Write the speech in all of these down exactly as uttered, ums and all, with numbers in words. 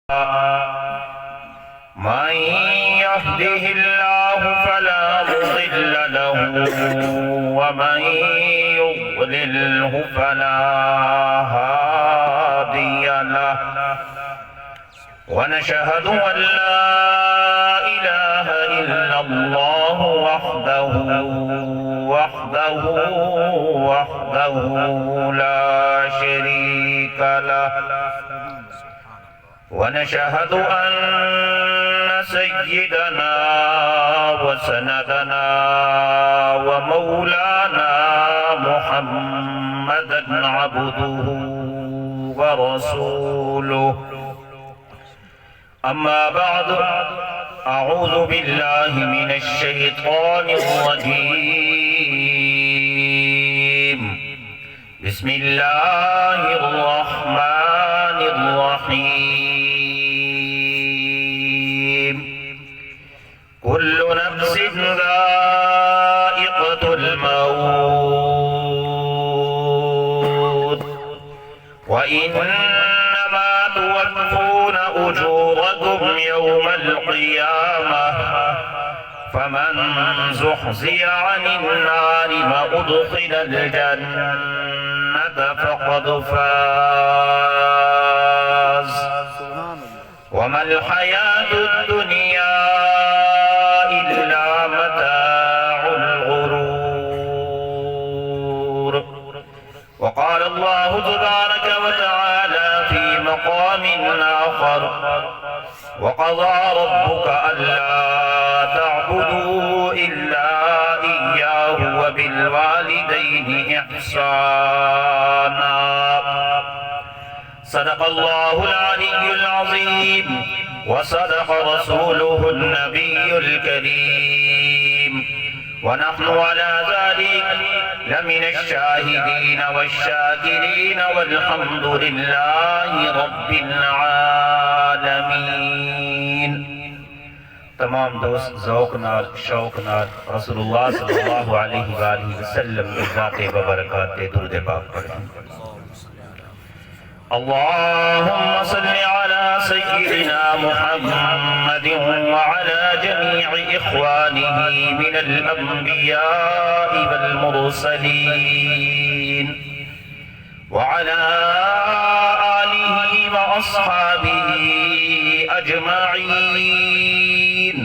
من يهده الله فلا مضل له، ومن يضلله فلا هادي له. ونشهد أن لا إله إلا الله وحده، وحده، وحده لا شريك له. ونشهد أن سيدنا وسندنا ومولانا محمدا عبده ورسوله. أما بعد، أعوذ بالله من الشيطان الرجيم. بسم الله الرحمن الرحيم. كل نفس ذائقة الموت، وإنما توفون أجوركم يوم القيامة، فمن زحزح عن النار وأدخل الجنة فقد فاز، وما الحياة الدنيا إلا متاع الغرور. وقال الله تبارك وتعالى في مقام آخر: وقضى ربك ألا تعبدوا إلا إياه وبالوالدين إحسانا. صدق الله العلي العظيم، وصدق رسوله النبي الكريم، ونحن على ذلك لمن الشاهدين والشاكرين، والحمد لله رب العالمين. تمام دوست ذوق نال، شوق نال رسول اللہ صلی اللہ علیہ وآلہ وسلم دی ذات ببرکات تے درود پاک پڑھیں۔ اللهم صل على سيدنا محمد وعلى جميع إخوانه من الأنبياء والمرسلين، وعلى آله وأصحابه أجمعين،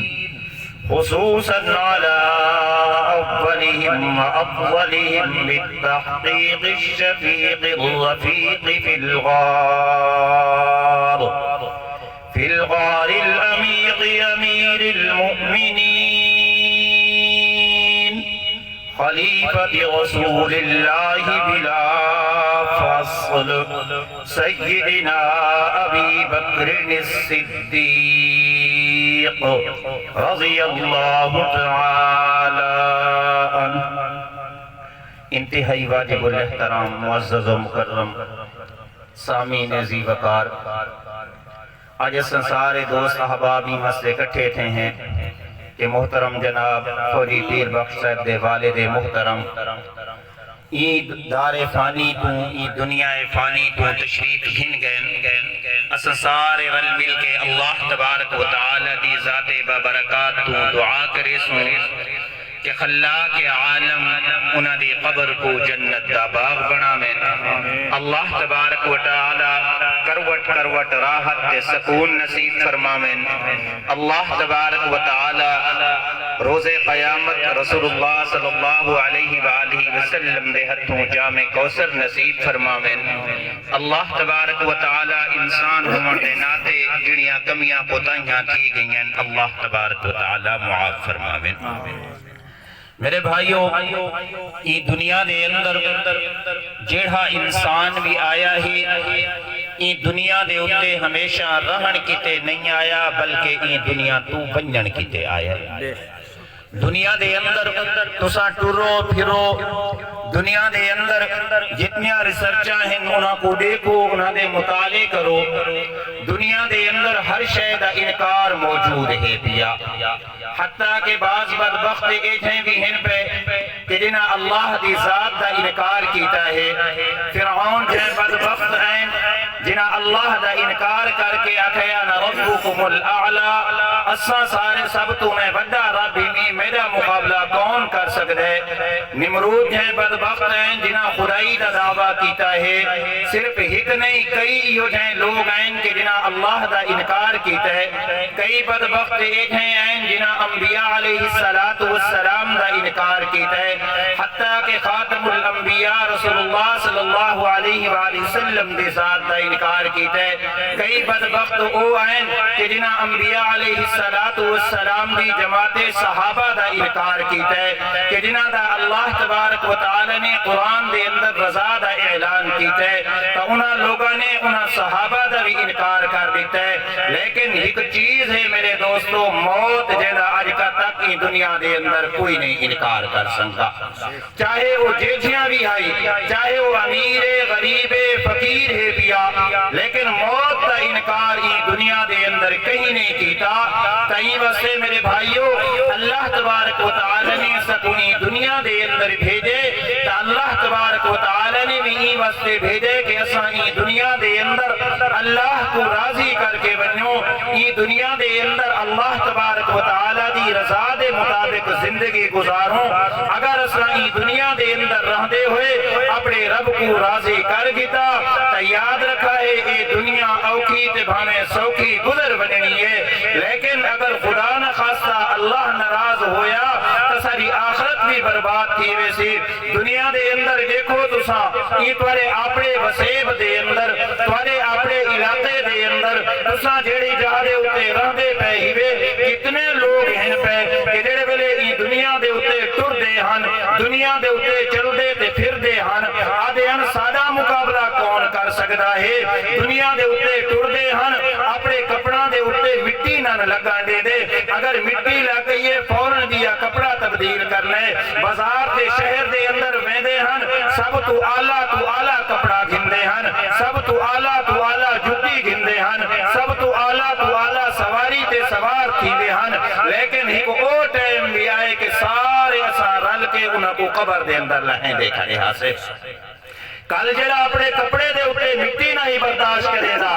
خصوصا على أولهم وأفضلهم بالتحقيق الشفيق الرفيق في الغار، في الغار العميق أمير المؤمنين، خليفة رسول الله بلا فصل، سيدنا أبي بكر الصديق رضي الله تعالى عنه۔ انتہائی واجب الاحترام معزز و مکرم سامعین ذی وقار، اڄ اساں سارے دوست احباب ایں واسطے اکٹھے تھئے ہیں کہ محترم جناب فوجی پیر بخش صاحب دے والد محترم ایں دار فانی توں، ایں دنیا فانی توں تشریف گھن ڳئن۔ اساں سارے رل مل کے اللہ تبارک و تعالی دی ذات بابرکات توں دعا کریسوں کہ خلاق عالم انہاں دی قبر کوں جنت دا باغ بݨاون۔ اللہ تبارک و تعالی کروٹ کروٹ راحت تے سکون نصیب فرماون۔ اللہ تبارک و تعالی روز قیامت رسول اللہ صلی اللہ علیہ وآلہ وسلم دے ہتھوں جام کوثر نصیب فرماون۔ اللہ تبارک و تعالی انسان ہووݨ دے ناطے جڑیاں کمیاں کوتاہیاں تھی ڳئین، اللہ تبارک و تعالی معاف فرماون۔ میرے بھائیو، ایں دنیا دے اندر جیڑھا انسان وی آیا ہے، ایں دنیا دے اتے ہمیشہ رہݨ کیتے نہیں آیا، بلکہ ایں دنیا توں ونڄݨ کیتے آیا ہے۔ دنیا دے اندر تساں ٹرو پھرو، دنیا دے اندر جتنیاں ریسرچاں ہن، انہاں کوں ݙیکھو، انہاں دے مطالعے کرو۔ دنیا دے اندر ہر شے دا انکار موجود ہے پیا۔ حتیٰ کہ بعض بدبخت ایجھے وی ہن پئے کہ جنہاں اللہ دی ذات دا انکار کیتا ہے۔ فرعون جیہے بدبخت ہن جنہاں اللہ دا انکار کر کے آکھیا، انا ربکم الاعلی، اساں سارے سب توں میں وڈا رب ہیویں، میڈا مقابلہ کون کر سگدے؟ نمرود جیہے بدبخت ہن جنہاں خدائی دا دعویٰ کیتا ہے۔ صرف ہک نہیں، کئی ایہو جیہے لوگ ہن کہ جنہاں اللہ دا انکار کیتا ہے۔ کئی بدبخت ایجھے ہن جنہاں انبیاء علیہ الصلوۃ والسلام دا انکار کیتا ہے، حتیٰ کہ خاتم الانبیاء رسول اللہ صلی اللہ علیہ وآلہ وسلم دی ذات دا انکار کیتا ہے۔ کئی بدبخت او ہن کہ جنہاں انبیاء علیہ الصلوۃ والسلام دی جماعت صحابہ دا انکار کیتا ہے، کہ جنہاں دا اللہ تبارک و تعالی نے قرآن دے اندر رضا دا اعلان کیتا ہے، تاں انہاں لوگاں نے انہاں صحابہ دا وی انکار کر ݙتا ہے۔ لیکن ہک چیز ہے میرے دوستو، موت جیندا اڄ تک ایں دنیا دے اندر کوئی نہیں انکار کر سڳدا۔ چاہے او جیجھیاں وی ہئی، چاہے او امیر ہے، غریب ہے، فقیر ہے پیا، لیکن موت دا انکار ایں دنیا دے اندر کہیں نہیں کیتا۔ تاں ایں واسطے میرے بھائیو، اللہ تبارک و تعالی نے ساکوں ایں دنیا دے اندر بھیجے، تاں اللہ تبارک و تعالی نے وی ایں واسطے بھیجے کہ اساں ایں دنیا دے اندر اللہ کوں راضی کر کے ونڄوں، ایں دنیا دے اندر اللہ تبارک و تعالی دی رضا دے مطابق زندگی گزاروں۔ اگر اساں ایں دنیا دے اندر رہندے ہوئے اپݨے رب کوں راضی کر گھدا، تاں یاد رکھا ہے، اے دنیا اوکھی تے بھاویں سوکھی گزر ونڄݨی ہے، لیکن اگر خدا نخواستہ اللہ ناراض ہویا، تاں ساݙی آخرت وی برباد تھی ویسی۔ دنیا دے اندر ݙیکھو تساں، ایں تہاݙے آپݨے وسیب دے اندر، تہاݙے آپݨے علاقے دے اندر، تساں جیڑھی جاہ دے اتے رہندے پئے ہیوے، کتنے لوگ ہن پئے کہ جیڑھے ویلے ایں دنیا دے اتے ٹردے ہن، دنیا دے اتے چلدے تے پھردے ہن، آہدے ہن، ساݙا مقابلہ کون کر سڳدا ہے؟ دنیا دے اتے ٹردے ہن، اپݨے کپڑاں دے اتے مٹی نہ لڳݨ ݙیندے، اگر مٹی لڳ ڳئی ہے، فوراً ٻیا کپڑا تبدیل کر لے۔ بازار تے شہر دے اندر ویندے ہن، سب توں اعلیٰ توں اعلیٰ کپڑا گھندے ہن، سب توں اعلیٰ توں اعلیٰ جتی گھندے ہن، سب توں اعلیٰ توں اعلیٰ سواری تے سوار تھیندے ہن۔ لیکن ہک او ٹائم وی آئے کہ سارے اساں رل کے انہاں کوں قبر دے اندر لہیندے کھڑے ہاسے۔ کل جیڑھا اپݨے کپڑے دے اتے مٹی نہ ہی برداشت کریندا،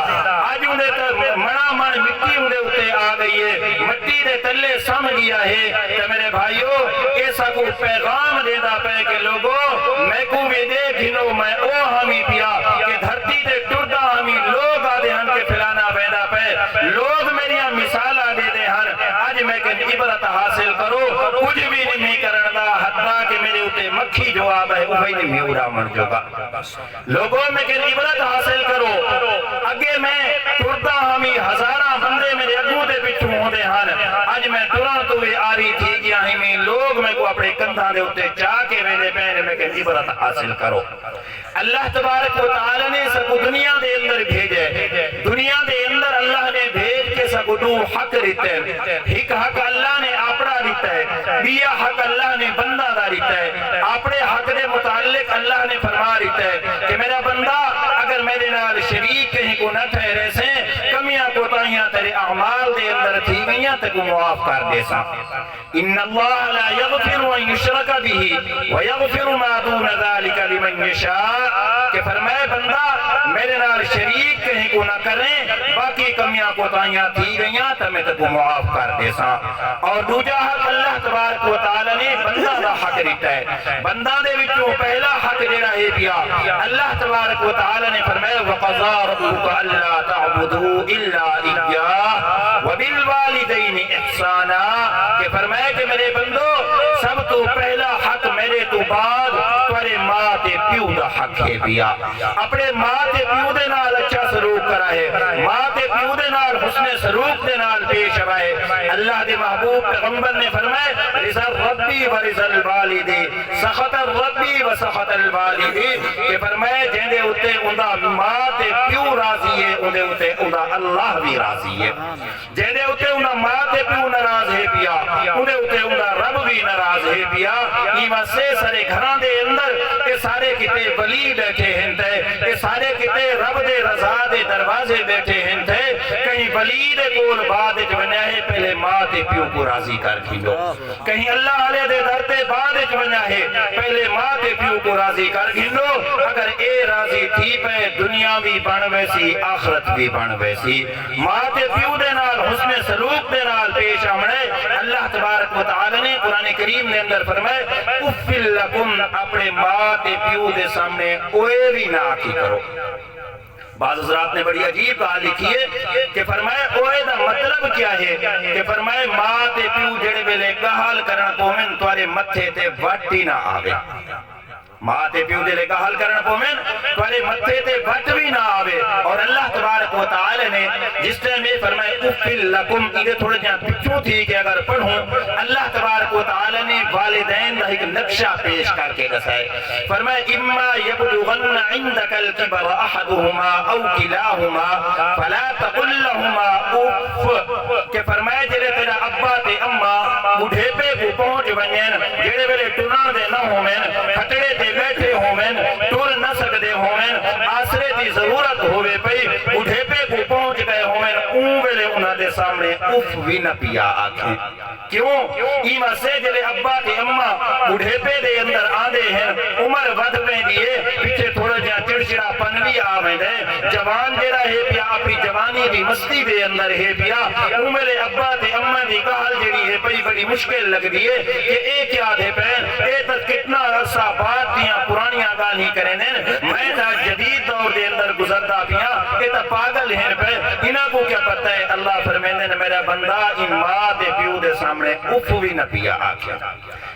اڄ اوندے تے مݨا مݨ مٹی اوندے اتے آ ڳئی ہے، مٹی دے تلے سم ڳیا ہے۔ تے میرے بھائیو، اے ساکوں پیغام ݙیندا پئے کہ لوگو، میکوں وی ݙے گھنو، میں او ہامی پیا کہ دھرتی تے ٹردا ہامی، لوگ آہدے ہن کہ فلانا ویندا پئے، لوگ میݙیاں مثالاں ݙیندے ہن۔ اڄ میکوں عبرت حاصل کرو، کجھ وی نہیں کرݨ دا، حتیٰ کہ میݙے اتے مکھی جو آ ٻہے، اوہی نہیں اݙاوݨ جوڳا۔ لوگو، میکوں عبرت حاصل کرو۔ اڳے میں ٹردا ہامی، ہزاراں بندے میݙے اڳوں تے پچھوں ہوندے ہن۔ اڄ میں ٹرݨ توں وی عاری تھی ڳیا ہیمی۔ لوگ میکوں اپݨے کندھاں دے اتے چا کے ویندے پئے نے، میکوں عبرت حاصل کرو۔ اللہ تبارک و تعالی نے ساکوں دنیا دے اندر بھیجے۔ دنیا دے اندر اللہ نے بھیج کے ساکوں ݙو حق ݙتے۔ ہک حق اللہ نے اپݨا ݙتا ہے، ٻیا حق اللہ نے بندہ دا ݙتا ہے۔ اپݨے حق دے متعلق اللہ نے فرما ݙتا ہے کہ میرا بندہ، اگر میݙے نال شریک کہیں کوں نہ ٹھہریسیں، کمیاں کوتاہیاں تیݙے اعمال دے اندر تھی ڳئیاں، تیکوں معاف کر ݙیساں۔ ان اللہ لا یغفر ان یشرک بہ ویغفر ما دون ذلک لمن یشاء، کہ فرمائے بندہ، میرے نال شریک کہیں کوں نہ کریں، باقی کمیاں کوتاہیاں تھی ڳئیاں تاں میں تیکوں معاف کر ݙیساں۔ اور ݙوجھا حق اللہ تبارک و تعالی نے بندہ دا حق ݙتا ہے۔ بندہ دے وچوں پہلا حق جیڑھا ہے پیا، اللہ تبارک و تعالی نے فرمایا، وقضی ربک الا تعبدوا الا ایاہ وبالوالدین احسانا، کہ فرمایا کہ میرے بندو، سب توں پہلا حق میرے توں بعد تہاݙے ماں تے پیو دا حق ہے پیا۔ اپݨے ماں تے پیو دے نال اچھا سلوک کرائے، ماں تے پیو دے نال حسن سلوک دے نال پیش آئے۔ اللہ دے محبوب پیغمبر نے فرمائے، رضا ربی و رضا الوالد، سخط ربی و سخط الوالد، کہ فرمائے جیندے اتے اوندا ماں تے پیو راضی ہے، اوندے اتے اوندا اللہ وی راضی ہے۔ جیندے اتے اوندا ماں تے پیو ناراض ہے پیا، اوندے اتے اوندا رب وی ناراض ہے پیا۔ ایں واسطے سارے گھراں دے اندر اے سارے کیتے ولی ٻیٹھے ہن تے، اے سارے کیتے رب دے رضا دے دروازے ٻیٹھے ہن تے۔ کہیں ولی دے کول بعد وچ ونڄا ہے، پہلے ماء تے پیو کوں راضی کر گھنو۔ کہیں اللہ آلے دے در تے بعد وچ ونڄا ہے، پہلے ماء تے پیو کوں راضی کر گھنو۔ اگر اے راضی تھی پئے، دنیا وی بݨ ویسی، آخرت وی بݨ ویسی۔ ماء تے پیو دے نال حسن سلوک دے نال پیش آوݨے۔ اللہ تبارک و تعالی نے قرآن کریم دے اندر فرمائے، "اف لکم"، اپݨے ماء تے پیو دے سامݨے اوئے وی نہ آکھی کرو۔ بعض حضرات نے بڑی عجیب ڳالھ لکھی ہے کہ فرمائے، "اوئے دا مطلب کیا ہے؟" کہ فرمائے، "ماء تے پیو جڑے ویلے ڳالھ کرݨ پوون، تہاݙے متھے تے وٹ ہی نہ آوے۔" ماء تے پیو دے لے ڳالھ کرݨ پوون، تہاݙے متھے تے وٹ وی نہ آوے۔ اور اللہ تبارک و تعالی نے جس ٹائم اے فرمائے، "اف لکم"، ایندے تھوڑے جہاں پچھوں تھی کے اگر پڑھوں، اللہ تبارک و تعالی نے والدین دا ایک نقشہ پیش کر کے ݙسائے۔ فرمائے، "اما یبلغن عندک الکبر احدہما او کلاہما فلا تقل لہما اف"، کہ فرمائے، جڑے تیرا ابا تے اماں ٻڈھیپے کوں پہنچ ونڄن، جڑے ویلے ٹرݨ دے نہ ہوون، کھٹڑے تے ٻیٹھے ہوون، ٹر نہ سڳدے ہوون، آسرے دی ضرورت ہووے پئی، ٻڈھیپے کوں پہنچ ڳئے ہوون، اوں ویلے انہاں دے سامݨے اف وی نہ پیا آکھیں۔ کیوں؟ ایں واسطے جیلے ابا تے اماں ٻڈھیپے دے اندر آندے ہن، عمر ودھ ویندی ہے، پچھے تھوڑا جہا چڑچڑا پن وی آ ویندا ہے۔ جوان جیڑھا ہے پیا، اپݨی جوانی دی مستی دے اندر ہے پیا، اوں ویلے ابا تے اماں دی ڳالھ جیڑھی ہے پئی، بڑی مشکل لڳدی ہے کہ اے کیا آہدے پئن، اے تاں کتنا عرصہ بعد دیاں پراݨیاں ڳالھیں کریندن۔ میں تاں جدید دور دے اندر گزردا پیاں، اے تاں پاگل ہن پئے، انہاں کوں کیا پتہ ہے۔ اللہ فرمیندن، میرا بندہ، ایں ماء تے پیو دے سامݨے اف وی نہ پیا آکھیں۔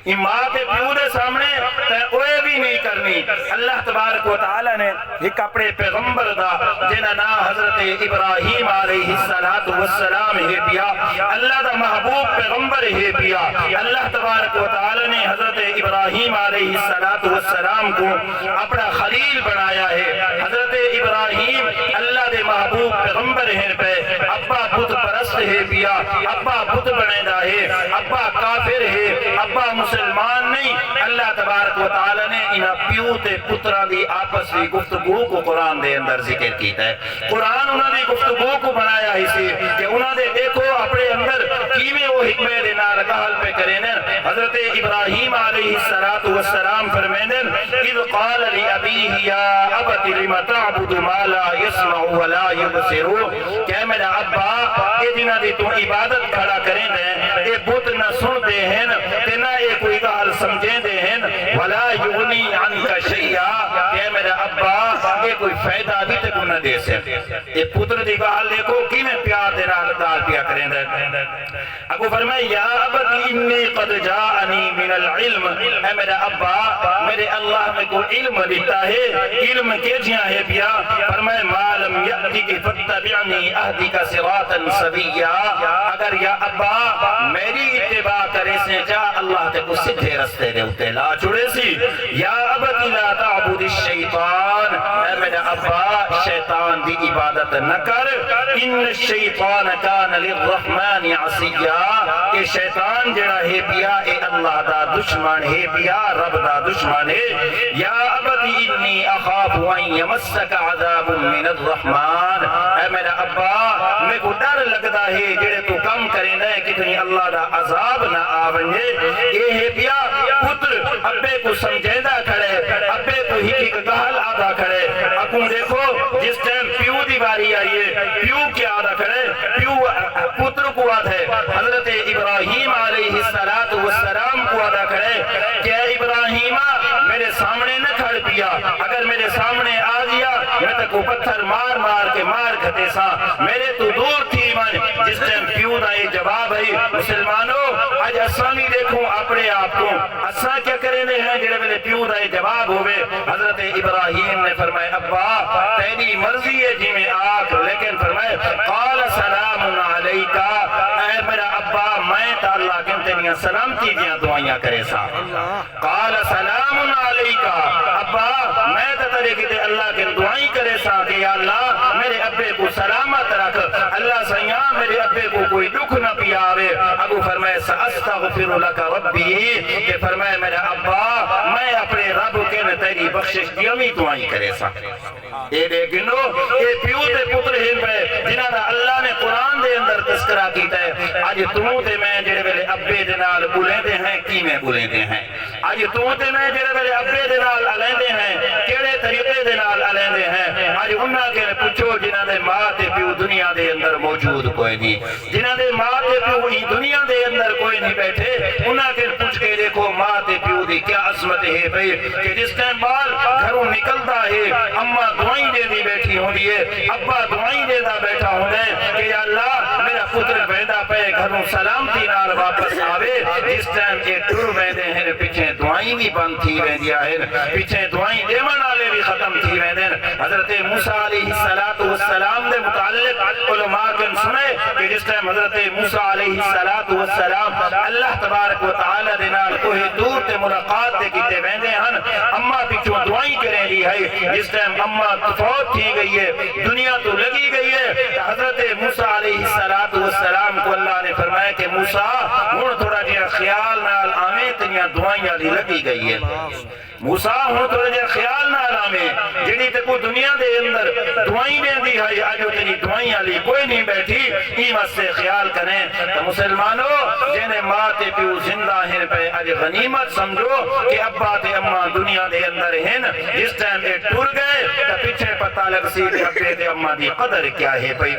ایں ماء تے پیو دے سامݨے تیں اوئے وی نہیں کرنی۔ اللہ تبارک و تعالی نے ہک اپݨے پیغمبر دا، جیندا ناں حضرت ابراہیم علیہ الصلوۃ والسلام ہے پیا، اللہ دا محبوب پیغمبر ہے پیا۔ اللہ تبارک و تعالی نے حضرت ابراہیم علیہ الصلوۃ والسلام کوں اپݨا خلیل بݨایا ہے۔ حضرت ابراہیم اللہ دے محبوب پیغمبر ہن پئے، ابا بت پرست ہے پیا، ابا بت بݨیندا ہے، ابا کافر ہے، ابا مسلمان نہیں۔ اللہ تبارک و تعالی نے انہاں پیو تے پتراں دی آپس دی گفتگو کوں قرآن دے اندر ذکر کیتا ہے۔ قرآن انہاں دی گفتگو کوں بݨایا ہئی سی کہ انہاں دے ݙیکھو اپݨے اندر کیویں او ہک ٻئے دے نال ڳالھ پئے کریندن۔ حضرت ابراہیم علیہ الصلوۃ والسلام فرمیندن، "اذ قال لأبیہ یا ابت لم تعبد ما لا یسمع ولا یبصر"، کہ اے میݙا ابا، اے جنہاں دی توں عبادت کھڑا کریندیں، اے بت نہ سݨدے ہن تے نہ اے کوئی ڳالھ سمجھیندے ہن، ولا یغنی عنک شیئا، تے اے میݙا ابا، اے کوئی فائدہ وی تیکوں نہ ݙیسن۔ اے پتر دی ڳالھ ݙیکھو، کیویں پیار دے نال ڳالھ پیا کریندا ہے۔ اڳوں فرمائے، "یا ابت انی قد جاءنی من العلم"، اے میݙا ابا، میݙے اللہ میکوں علم ݙتا ہے۔ علم کیجھیاں ہے پیا؟ فرمائے، "ما لم یأتک فاتبعنی اہدک صراطا سویا"، اگر یا ابا میݙی اتباع کریسیں، جا اللہ تیکوں سدھے رستے دے اتے لا چھوڑیسی۔ یا ابت لا تعبد الشیطان، اے میݙا ابا، شیطان دی عبادت نہ کر، ان الشیطان کان للرحمن عصیا، اے شیطان جیڑھا ہے پیا، اے اللہ دا دشمن ہے پیا، رب دا دشمن ہے۔ یا ابت انی اخاف ان یمسک عذاب من الرحمن، اے میݙا ابا، میکوں ݙر لڳدا ہے جیڑھے توں کم کریندا ہے، کتھوں اللہ دا عذاب نہ آ ونڄے۔ اے ہے پیا پتر ابے کوں سمجھیندا کھڑے، ابے کوں ہک ہک ڳالھ آہدا کھڑے۔ اڳوں ݙیکھو، جس ٹائم پیو دی واری آئی ہے، پیو کیا آہدا کھڑے؟ پیو پتر کوں آہدے، حضرت ابراہیم علیہ الصلوۃ والسلام کوں آہدا کھڑے کہ اے ابراہیم، میݙے سامݨے نہ کھڑ پیا، اگر میݙے سامݨے آ ڳیا، میں تیکوں پتھر مار مار کے مار گھدیساں، میݙے توں دور تھی ونڄ۔ جس ٹائم پیو دا اے جواب ہئی، مسلمانو، اڄ اساں وی ݙیکھوں اپݨے آپ کوں، اساں کیا کریندے ہیں جیڑھے ویلے پیو دا اے جواب ہووے؟ حضرت ابراہیم نے فرمایا، "ابا، تیݙی مرضی ہے جیویں آکھ"، لیکن فرمائے، "قال سلام علیک"، اے میݙا ابا، میں تاں اللہ کن تیݙیاں سلامتی دیاں دعائیاں کریساں۔ قال سلام علیک، ابا، میں تاں دے کیتے اللہ کن دعائیں کریساں کہ یا اللہ میرے ابے کوں سلامت رکھ، اللہ سئیاں میرے ابے کوں کوئی ݙکھ نہ پیا آوے۔ اڳوں فرمائے، سأستغفر لک ربی، تے فرمائے میرا ابا میں اپݨے رب کن تیݙی بخشش دی اویں دعائیں کریساں۔ اے ݙے گھنو، اے پیو تے پتر ہن پئے جنہاں دا اللہ نے قرآن دے اندر تذکرہ کیتا ہے۔ اڄ توں تے میں جیڑھے ویلے ابے دے نال ٻولیندے ہیں، کیویں ٻولیندے ہیں؟ اڄ توں تے میں جیڑھے ویلے ابے دے نال الیندے ہیں، کیڑھے طریقے دے نال الیندے ہیں؟ اڄ انہاں کن پچھو جنہاں دے ماء تے پیو دنیا دے اندر موجود کوئے نی، جنہاں دے ماء تے پیو ایں دنیا دے اندر کوئے نی ٻیٹھے، انہاں کن پچھ کے ݙیکھو ماء تے پیو دی کیا عظمت ہے پئی کہ جس ٹائم ٻال گھروں نکلدا ہے، اماں دعائیں ݙیندی ٻیٹھی ہوندی ہے، ابا دعائیں ݙیندا ٻیٹھا ہوندا ہے کہ یا اللہ میرا پتر ویندا پئے گھروں سلامتی نال واپس آوے۔ جس ٹائم اے ٹر ویندے ہن، پچھیں دعائیں وی بند تھی ویندیاں ہن، پچھیں دعائیں ݙیوݨ والے وی ختم تھی ویندے ہن۔ حضرت موسیٰ علیہ الصلوۃ والسلام دے متعلق علماء کن سݨے کہ جس ٹائم حضرت موسیٰ علیہ الصلوۃ والسلام اللہ تبارک و تعالی دے نال کوہ طور تے ملاقات دے کیتے ویندے ہن، اماں پچھوں دعائیں کریندی ہئی۔ جس ٹائم اماں فوت تھی ڳئی ہے، دنیا توں لڳی ڳئی ہے، تاں حضرت موسیٰ علیہ الصلوۃ والسلام کوں اللہ نے فرمایا کہ موسیٰ، ہݨ تھوڑا جیہا خیال نال آویں، تیݙیاں دعائیں آلی لڳی ڳئی ہے۔ موسیٰ، ہݨ تھوڑا جیہا خیال نال آویں، جیڑھی تیکوں دنیا دے اندر دعائیں ݙیندی ہئی، اڄ او تیݙی دعائیں آلی کوئی نی ٻیٹھی، ایں واسطے خیال کریں۔ تاں مسلمانو، جیندے ماء تے پیو زندہ ہن پئے، اڄ غنیمت سمجھو کہ ابا تے اماں دنیا دے اندر ہن۔ جس ٹائم اے ٹر ڳئے تاں پچھے پتہ لڳسی کہ ابے تے اماں دی قدر کیا ہے پئی۔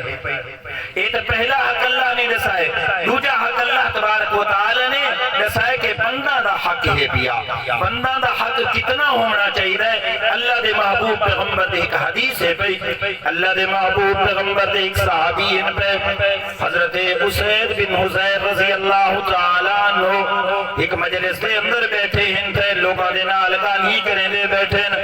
اے تاں پہلا حق اللہ نے ݙسائے۔ ݙوجھا حق اللہ تبارک و تعالی نے ݙسائے کہ بندہ دا حق ہے پیا۔ بندہ دا حق کتنا ہووݨا چاہیدا ہے؟ اللہ دے محبوب پیغمبر دی ہک حدیث ہے پئی۔ اللہ دے محبوب پیغمبر دے ہک صحابی ہن پئے، حضرت اسید بن حضیر رضی اللہ تعالی عنہ، ہک مجلس دے اندر ٻیٹھے ہن پئے، لوکاں دے نال ڳالھیں کریندے ٻیٹھے ہن۔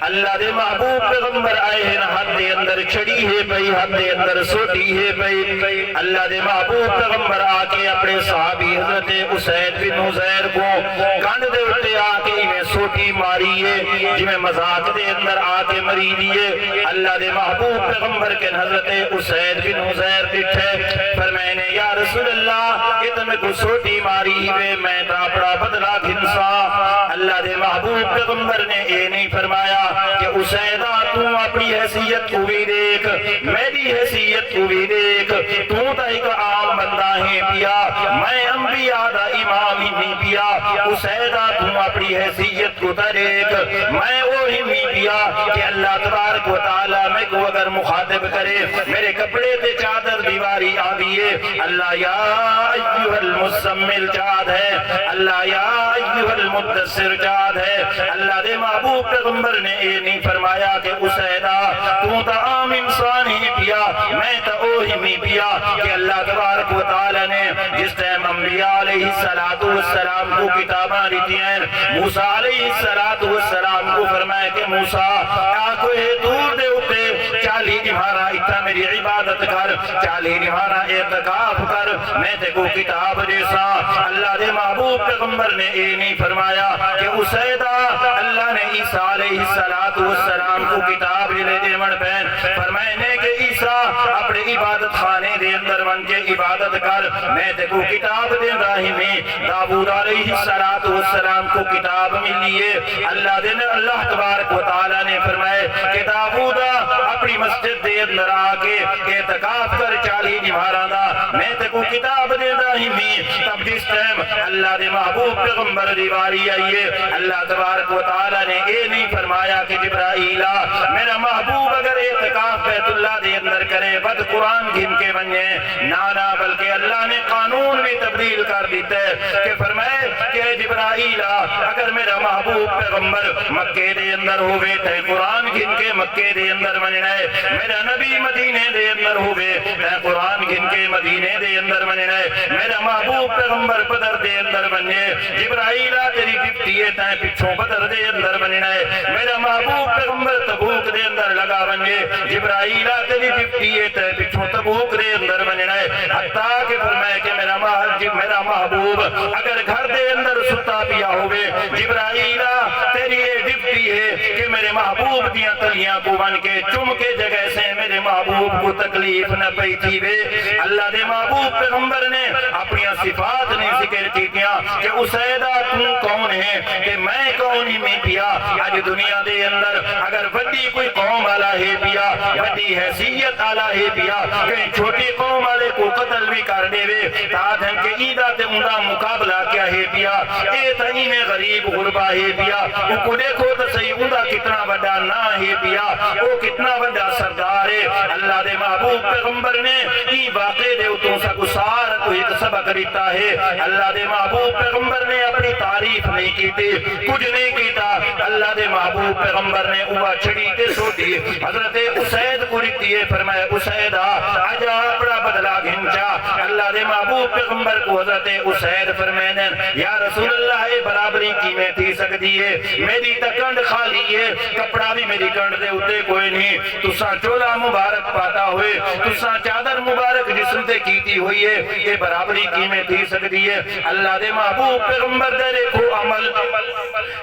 اللہ دے محبوب پیغمبر آئے ہن، ہتھ دے اندر چھڑی ہے پئی، ہتھ دے اندر سوٹی ہے پئی۔ اللہ دے محبوب پیغمبر آ کے اپݨے صحابی حضرت اسید بن حضیر کوں کنڈ دے اتے آ کے ایویں سوٹی ماری ہے، جیویں مذاق دے اندر آ کے مریندی ہے۔ اللہ دے محبوب پیغمبر کن حضرت اسید بن حضیر ݙٹھے، فرمائے نے، یا رسول اللہ، اے تاں میکوں سوٹی ماری وے، میں تاں اپݨا بدلہ گھنساں۔ اللہ دے محبوب پیغمبر نے اے نہیں فرمایا کہ اسیدا، توں اپݨی حیثیت کوں وی ݙیکھ، میݙی حیثیت کوں وی ݙیکھ، توں تاں ہک عام بندہ ہیں پیا، میں انبیاء دا امام ہنی پیا۔ اسیدا، توں اپݨی حیثیت کوں تاں ݙیکھ، میں او ہنی پیا کہ اللہ تبارک و تعالی میکوں اگر مخاطب کرے، میرے کپڑے تے چادر دی واری آندی ہے، اللہ یا ایھا المزمل چا ݙے، اللہ یا ایھا المدثر چا ݙے۔ اللہ دے محبوب پیغمبر نے اے نہیں فرمایا کہ اسیدا، توں تاں عام انسان ہی پیا، میں تاں او ہنی پیا کہ اللہ تبارک و تعالی نے جس ٹائم انبیاء علیہ الصلوۃ والسلام کوں کتاباں ݙتیاں، موسیٰ علیہ الصلوۃ والسلام کوں فرمایا کہ موسیٰ، آ کوہ طور دے اتے چالیہہ ݙیہاڑاں اتھاں میری عبادت کر، چالیہہ ݙیہاڑاں اعتکاف کر، میں تیکوں کتاب ݙیساں۔ اللہ دے محبوب پیغمبر نے اے نہیں فرمایا کہ اسیدا، اللہ نے عیسیٰ علیہ الصلوۃ والسلام کوں کتاب جیلے ݙیوݨ پئے، فرمائے نے کہ عیسیٰ، اپݨے عبادت خانے دے اندر ونڄ کے عبادت کر، میں تیکوں کتاب ݙیندا ہی میں۔ داؤد علیہ الصلوۃ والسلام کوں کتاب ملی ہے۔ اللہ دے ن-، اللہ تبارک و تعالی نے فرمائے کہ داؤد، اپݨی مسجد دے اندر آ کے اعتکاف کر چالیہہ ݙیہاڑاں دا، میں تیکوں کتاب ݙیندا ہی میں۔ تب جس ٹائم اللہ دے محبوب پیغمبر دی واری آئی ہے، اللہ تبارک و تعالی نے اے نہیں فرمایا کہ جبرائیل آ، میرا محبوب اگر اعتکاف بیت اللہ دے اندر کرے، ودھ قرآن گھن کے ونڄے۔ نہ، نہ، بلکہ اللہ نے قانون بھی تبدیل کر ݙتا ہے کہ فرمائے کہ اے جبرائیل آ، اگر میرا محبوب پیغمبر مکے دے اندر ہووے تیں قرآن گھن کے مکے دے اندر ونڄݨا ہے، میرا نبی مدینے دے اندر ہووے تیں قرآن گھن کے مدینے دے اندر ونڄݨا ہے۔ میرا محبوب پیغمبر بدر دے اندر ونڄے، جبرائیل آ تیری ڈیوٹی ہے، تیں پچھوں بدر دے اندر ونڄݨا ہے۔ میرا محبوب پیغمبر تبوک دے اندر لڳا ونڄے، جبرائیل آ تیری ڈیوٹی ہے، تیں پچھوں تبوک دے اندر ونڄݨا ہے۔ حتیٰ کہ فرمائے کہ میرا مح-، جی میرا محبوب اگر گھر دے اندر ستا پیا ہووے، جبرائیل آ تیری اے ڈیوٹی ہے کہ میرے محبوب دیاں تلیاں کوں ونڄ کے چم کے جگہ سے میرے محبوب کوں تکلیف نہ پئی تھیوے۔ اللہ دے محبوب پیغمبر نے اپݨیاں صفات نہیں ذکر کیتیاں کہ اسیدہ توں کون ہے تے میں کون ہی میں پیا۔ اڄ دنیا دے اندر اگر وݙی کوئی قوم آلا ہے پیا، وݙی حیثیت آلا ہے پیا، کہیں چھوٹی قوم آلے کوں قتل وی کر ݙیوے، تاں آکھن کہ ایندا تے اوندا مقابلہ کیا ہے پیا؟ اے تاں ایویں غریب غربا ہے پیا، اوکوں ݙیکھو تاں سہی، اوندا کتنا وݙا ناں ہے پیا، او کتنا وݙا سردار ہے۔ اللہ دے محبوب پیغمبر نے ایں واقعے دے اتوں ساکوں سارا کوں ہک سبق ݙتا ہے۔ اللہ دے محبوب پیغمبر نے اپݨی تعریف نہیں کیتی، کجھ نہیں کیتا۔ اللہ دے محبوب پیغمبر نے اوہا چھڑی تے سوٹی حضرت اسید کوں ݙتی ہے، فرمایا، اسید آ، اڄ آ اپݨا بدلہ گھن چا۔ اللہ دے محبوب پیغمبر کوں حضرت اسید فرمیندن، یا رسول اللہ، اے برابری کیویں تھی سڳدی ہے؟ میݙی تاں کنڈ خالی ہے، کپڑا وی میݙی کنڈ دے اتے کوئی نہیں۔ تساں چولا مبارک پاتا ہوئے، تساں چادر مبارک جسم تے کیتی ہوئی ہے، اے برابری کیویں تھی سڳدی ہے؟ اللہ دے محبوب پیغمبر دے ݙیکھو عمل۔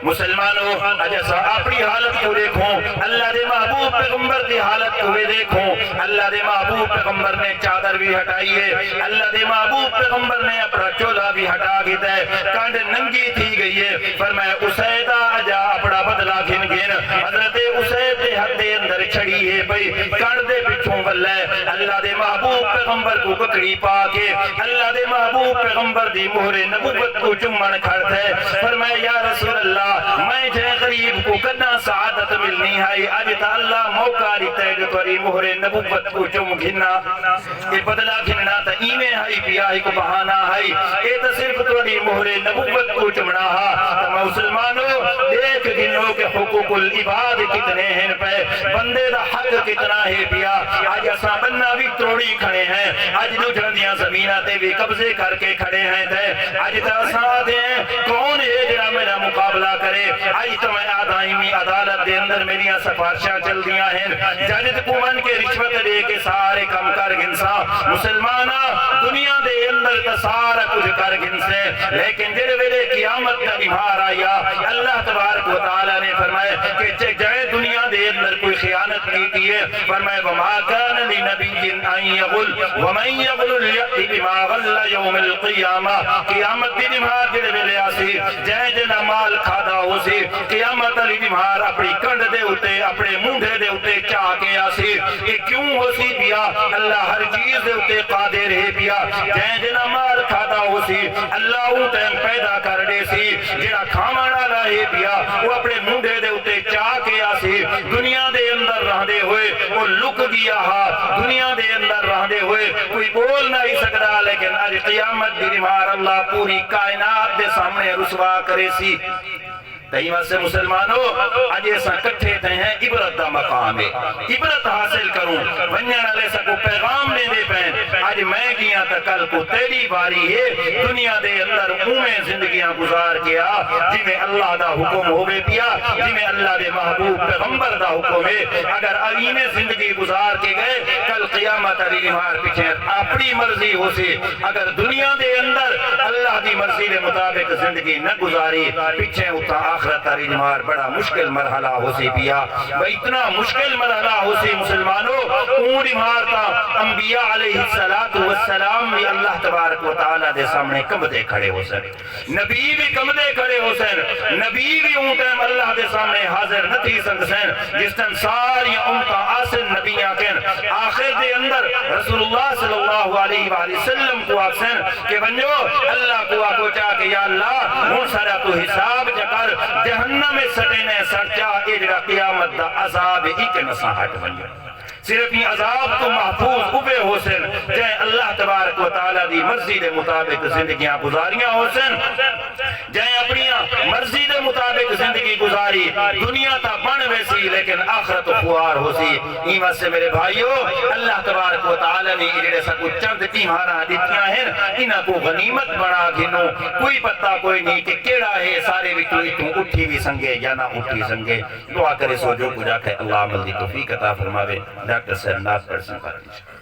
مسلمانو، اڄ اساں اپݨی حالت کوں ݙیکھوں، اللہ دے محبوب پیغمبر دی حالت کوں وی ݙیکھوں۔ اللہ دے محبوب پیغمبر نے چادر وی ہٹائی ہے، اللہ دے محبوب پیغمبر نے اپݨا چولا وی ہٹا گھدا ہے، کنڈ ننگی تھی ڳئی ہے۔ فرمایا، اسید آ، اڄ آ اپݨا بدلہ گھن گھن۔ حضرت اسید دے ہتھ دے اندر چھڑی ہے پئی، کنڈ دے پچھوں ولے۔ اللہ دے محبوب پیغمبر کوں ککڑی پا کے اللہ دے محبوب پیغمبر دی مہر نبوت کوں چمݨ کھڑ تھئے۔ فرمایا، یا رسول اللہ، میں جئیں غریب کوں کݙاں سعادت ملنی ہئی، اڄ تاں اللہ موقع ݙتا ہے جو تہاݙی مہر نبوت کوں چم گھناں۔ اے بدلہ گھنݨا تاں ایویں ہئی پیا، ہک بہانہ ہئی۔ اے تاں صرف تہاݙی مہر نبوت کوں چمݨا ہا۔ تاں مسلمانو، ݙیکھ گھنو کہ حقوق العباد کتنے ہن پئے، بندے دا حق کتنا ہے پیا۔ اڄ اساں ٻنہاں وی تروڑی کھڑے ہیں، اڄ ݙوجھاں دیاں زمیناں تے وی قبضے کر کے کھڑے ہیں۔ تے اڄ تاں اساں آہدے ہیں، کون ہے جڑا میݙا مقابلہ کرے؟ اڄ تاں میں آہداں، ایویں عدالت دے اندر میݙیاں سفارشاں چلدیاں ہن، جج کوں ونڄ کے رشوت ݙے کے سارے کم کر گھنساں۔ مسلماناں، دنیا دے اندر تاں سارا کجھ کر گھنسیں، لیکن جیڑھے ویلے قیامت دا ݙینہاڑ آیا، اللہ تبارک و تعالیٰ نے فرمایا کہ جے، جئیں دنیا دے اندر کوئی خیانت کیتی ہے، فرمایا، وما کان لنبی ان یغل ومن یغل یأت بما غل یوم القیامہ۔ قیامت دی ݙینہاڑ جیڑھے ویلے آسی، جئیں جیڑھا مال کھادا ہوسی، قیامت آلی ݙینہاڑ اپݨی کنڈ دے اتے، اپݨے مونڈھے دے اتے چا کے آسی۔ اے کیوں ہوسی پیا؟ اللہ ہر چیز دے اتے قادر ہے پیا۔ جئیں جیڑھا مال کھادا ہوسی، اللہ اوں ٹائم پیدا کر ݙیسی۔ جیڑھا کھاوݨ آلا ہے پیا، او اپݨے مونڈھے دے اتے چا کے آسی۔ دنیا دے اندر رہندے ہوئے او لک ڳیا ہا۔ دنیا دے اندر رہندے ہوئے کوئی ٻول نہ ہئی سڳدا، لیکن اڄ قیامت دی ݙینہاڑ اللہ پوری کائنات دے سامݨے رسوا کریسی۔ تئیں واسطے مسلمانو، اڄ اساں کٹھے تھئے ہیں، عبرت دا مقام ہے، عبرت حاصل کروں۔ ونڄݨ آلے ساکوں پیغام ݙیندے پئن، اڄ میں ڳیاں تاں کل کوں تیݙی واری ہے۔ دنیا دے اندر اونویں زندگیاں گزار کے آ، جیویں اللہ دا حکم ہووے پیا، جیویں اللہ دے محبوب پیغمبر دا حکم ہے۔ اگر ایویں زندگی گزار کے ڳئے، کل قیامت آلی ݙینہاڑ پچھیں اپݨی مرضی ہوسی۔ اگر دنیا دے اندر اللہ دی مرضی دے مطابق زندگی نہ گزاری، پچھیں اتھاں آخرت آلی ݙینہاڑ بڑا مشکل مرحلہ ہوسی پیا۔ بھئی، اتنا مشکل مرحلہ ہوسی مسلمانو، اوں ݙینہاڑ تاں انبیاء علیہ الصلوۃ والسلام وی اللہ تبارک و تعالیٰ دے سامݨے کمبدے کھڑے ہوسن۔ نبی وی کمبدے کھڑے ہوسن، نبی وی اوں ٹائم اللہ دے سامݨے حاضر نہ تھی سڳسن، جس ٹائم ساریاں امتاں آسن نبیاں کن۔ آخر دے اندر رسول اللہ صلی اللہ علیہ وآلہ وسلم کوں آکھسن کہ ونڄو اللہ کوں آکھو چا کہ یا اللہ، ہݨ ساݙا توں حساب چا کر، جہنم وچ سٹیندیں سٹ چا، اے جیڑھا قیامت دا عذاب ہے، ایکن اساں ہٹ ونڄوں۔ صرف ایں عذاب توں محفوظ اوہے ہوسن جئیں اللہ تبارک و تعالیٰ دی مرضی دے مطابق زندگیاں گزاریاں ہوسن۔ جئیں اپݨیاں مرضی دے مطابق زندگی گزاری، دنیا تاں بݨ ویسی لیکن آخرت خوار ہوسی۔ ایں واسطے میرے بھائیو، اللہ تبارک و تعالیٰ نے اے جڑے ساکوں چند ݙیہاڑاں ݙتیاں ہن، انہاں کوں غنیمت بݨا گھنوں۔ کوئی پتہ کوئی نی کہ کیڑھا ہے سارے وچوں اتھوں اٹھی وی سنگے یا نہ اٹھی سنگے۔ دعا کریسوں جو کجھ آکھے اللہ عمل دی توفیق عطا فرماوے۔ ڈاکٹر صاحب نعت پڑھسن فاتحہ۔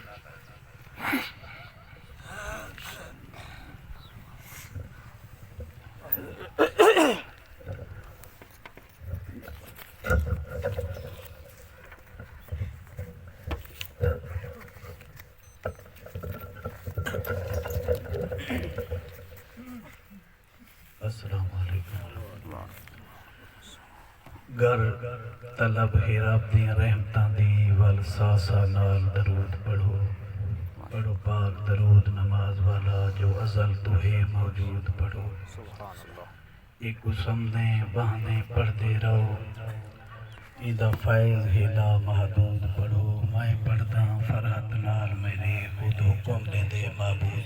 السلام علیکم ورحمۃ اللہ۔ گر طلب ہے رب دیاں رحمتاں دی، ول سا سا نال درود پڑھو۔ پڑھو پاک درود نماز والا، جو ازل توں ہے موجود پڑھو۔ ایکوں سمدیں ٻہندیں پڑھدے رہو، ایندا فیض ہے لامحدود پڑھو۔ میں پڑھداں فرحت نال میݙے خود حکم ݙیندے معبود